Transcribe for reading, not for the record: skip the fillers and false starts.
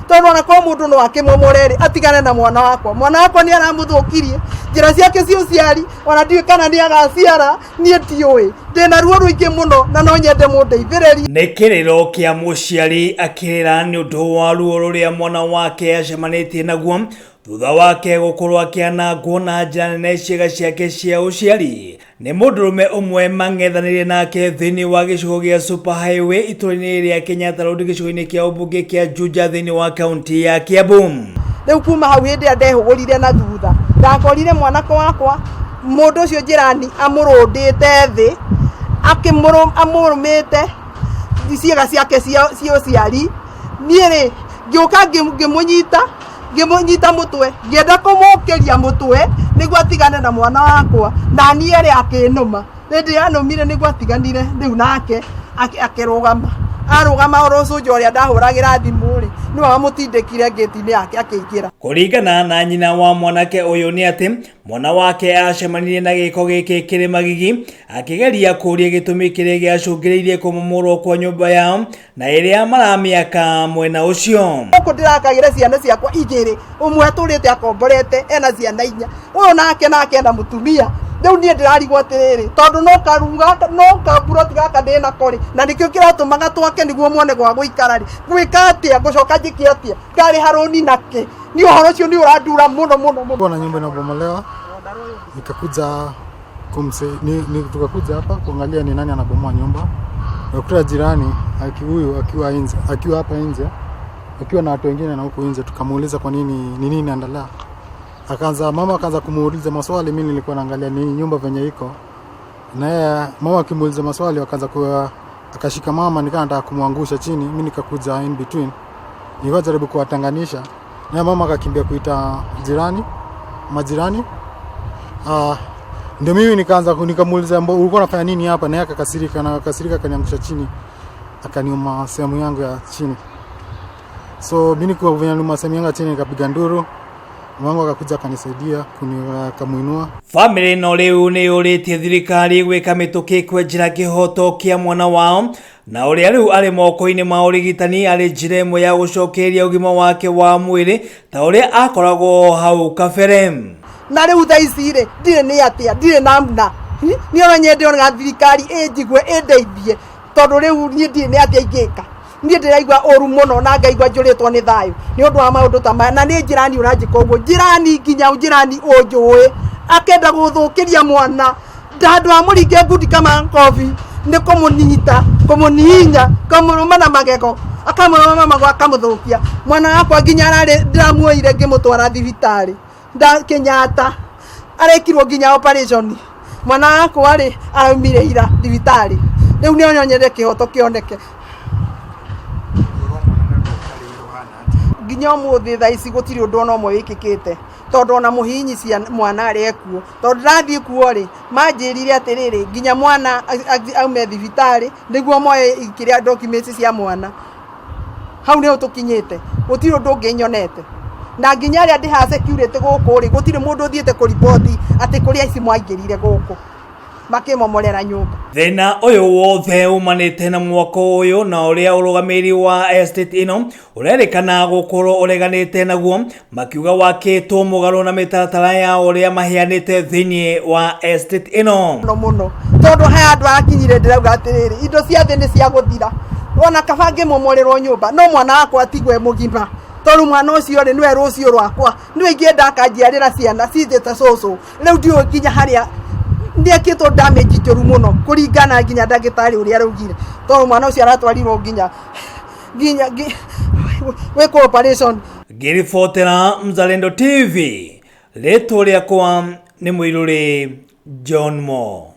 Tondũ ona korwo mũndũ no akĩmomore rĩ, atigane na mwana wakwa. Mwana wakwa nĩ aramũthũkirie njĩra ciake cia ũciari, ona ndiũĩ kana nĩ agaciara, niĩ ndiũĩ. Ndĩna ruo rũingĩ mũno na no nyende mũndeithĩrĩrie. Nĩ kĩrĩro kĩa mũciari akĩrĩra nĩ ũndũ wa ruo rũrĩa mwana wake acemanĩtie naguo thutha wake gũkorwo akĩanangwo na njĩra nene ciĩga ciake cia ũciari nĩ mũndũrũme ũmwe mang'ethanĩire nake thĩinĩ wa gĩcigo gĩa Super Highway itũũra-inĩ rĩa Kenyatta Road gĩcigo-inĩ kĩa ũmbunge kĩa Juja thĩinĩ wa kaunti ya Kiambu. Rĩu kuma hau hĩndĩ ĩrĩa ndehũgũrire na thutha, ndakorire mwanake wakwa mũndũ ũcio njĩrani amũrũndĩte thĩ, amũrũmĩte ciĩga ciake cia ũciari. Niĩ rĩ, ngĩũka ngĩmũnyita, ngĩmũnyita mũtwe, ngĩenda kũmũkĩria mũtwe nĩguo atigane na mwana wakwa, na niĩ rĩ akĩnũma. Hĩndĩ ĩrĩa anũmire nĩguo atiganire rĩu nake akĩrũgama. Arũgama oro cũnja ũrĩa ndahũragĩra thimũ rĩ, nĩwe wamũtindĩkire ngĩti-inĩ yake akĩingĩra. Kũringana na nyina wa mwanake ũyũ nĩ atĩ mwana wake acemanirie na gĩko gĩkĩ kĩrĩ magigi akĩgeria kũria gĩtũmi kĩrĩa gĩacũngĩrĩirie kũmomorwo kwa nyũmba yao na ĩrĩa maramĩaka mwena ũcio. Gũkũ ndĩrakagĩra ciana ciakwa igĩrĩ, ũmwe atũrĩte akomborete ena ciana inya, ũyũ nake nake ena mũtumia. Rĩu niĩ ndĩrarigwo atĩrĩrĩ, tondũ no karuga no kaburoti gaka ndĩnako rĩ, na nĩkĩo kĩratũmaga twake nĩguo muone gwa gũikara rĩ, ngwĩka atĩa, ngũcoka njĩke atĩa, ngarĩha rũni nakĩ? Niĩ ũhoro ũcio nĩ ũrandura mũno mũno mũno. Kuona nyumba inabomolewa, nikakuja kumse, ni, ni, tukakuja hapa kuangalia ni nani anabomoa nyumba. Tukakuta jirani huyu akiwa nje, akiwa hapa nje, akiwa na watu wengine na huku nje. Tukamuuliza kwa nini, ni nini inaendelea. Akaanza mama akaanza kumuuliza maswali, mimi nilikuwa naangalia ni nyumba venye iko. Na yeye mama akimuuliza maswali akaanza kuwa akashika mama, nikawa nataka kumwangusha chini, mimi nikakuja in between. Nilikuwa jaribu kuwatenganisha. Na mama akakimbia kuita jirani, majirani. Ndio mimi nikaanza nikamuuliza ulikuwa unafanya nini hapa, na yeye akakasirika na akakasirika akaniangusha chini, akaniuma sehemu yangu ya chini. So mimi nilikuwa venye niuma sehemu yangu ya chini nikapiga nduru. Mwangu akakuja akanisaidia akamuinua. Family no rĩu nĩ yũrĩtie thirikari gwĩka mĩtũkĩ kwenjera kĩhoto kĩa mwana wao na ũrĩa rĩu arĩ moko-inĩ ma ũrigitani arĩ njĩra ĩmwe ya gũcokereria ũgima wake wa mwĩrĩ ta ũrĩa akoragwo hau kabere. Na rĩu thaa ici rĩ, ndirĩ nĩ atĩa, ndirĩ namna. Niĩ ona nyende ona thirikari ĩnjigue ĩndeithie, tondũ rĩu niĩ ndirĩ nĩ atĩa ingĩka. Niĩ ndĩraigua ũru mũno na ngaigua njũrĩtwo nĩ thayũ nĩ ũndũ wa maũndũ ta maya, na nĩ njĩrani ũranjĩka ũguo, njĩrani nginya njĩrani ũnjũĩ akenda gũthũkĩria mwana, handũ ha mũringe ngundi kama kobi nĩ kũmũnyita, kũmũnihinya, kũmũrũma na magego, akamũrũma na magego akamũthũkia. Mwana wakwa nginya ararĩ ndĩramuoire ngĩmũtwara thibitarĩ Kenyatta, arekirwo nginya operation. Mwana wakwa rĩ araumire ira thibitarĩ. Rĩu nĩ nyende kĩhoto kĩoneke. Nginya ũmũthĩ thaa ici gũtirĩ ũndũ ona ũmwe wĩkĩkĩte, tondũ ona mũhihinyi cia mwana arĩ ekuo, tondũ ndĩrathiĩ kuo rĩ, manjĩrire atĩrĩrĩ, nginya mwana aume thibitarĩ nĩguo moe kĩrĩa documents cia mwana. Hau nĩho tũkinyĩte, gũtirĩ ũndũ ũngĩ nyonete. Na nginya arĩa ndĩhaga security gũkũ rĩ, gũtirĩ mũndũ ũthiĩte kũriboti atĩ kũrĩ aici mwaingĩrire gũkũ makĩmomorera nyũmba. Thĩna ũyũ wothe umanĩte na mwako ũyũ na ũrĩa ũrũgamĩrĩri wa estate ĩno ũrerĩkana gũkorwo ũreganĩte naguo, makiuga wakĩtwo mũgarũ na mĩtaratara ya ũrĩa maheanĩte thĩinĩ wa estate ĩno. Mũno mũno, tondũ haya andũ arakinyire ndĩrauga atĩrĩrĩ, indo cia thĩ nĩ cia gũthira, ona kaba ngĩmomorerwo nyũmba no mwana wakwa atigwe mũgima, tondũ mwana ũcio rĩ nĩwe rũciũ rwakwa, nĩwe ingĩenda akanjiarĩra ciana cinjĩte cũcũ. Rĩu ndiũĩ nginya harĩa nĩekĩtwo damage njũru mũno kũringana nginya ndagĩtarĩ ũrĩa araugire, tondũ mwana ũcio aratwarirwo nginya nginya gwĩkwo operation. Ngĩribotera Mzalendo TV, rĩtwa rĩakwa nĩ Mũirũrĩ John Mo.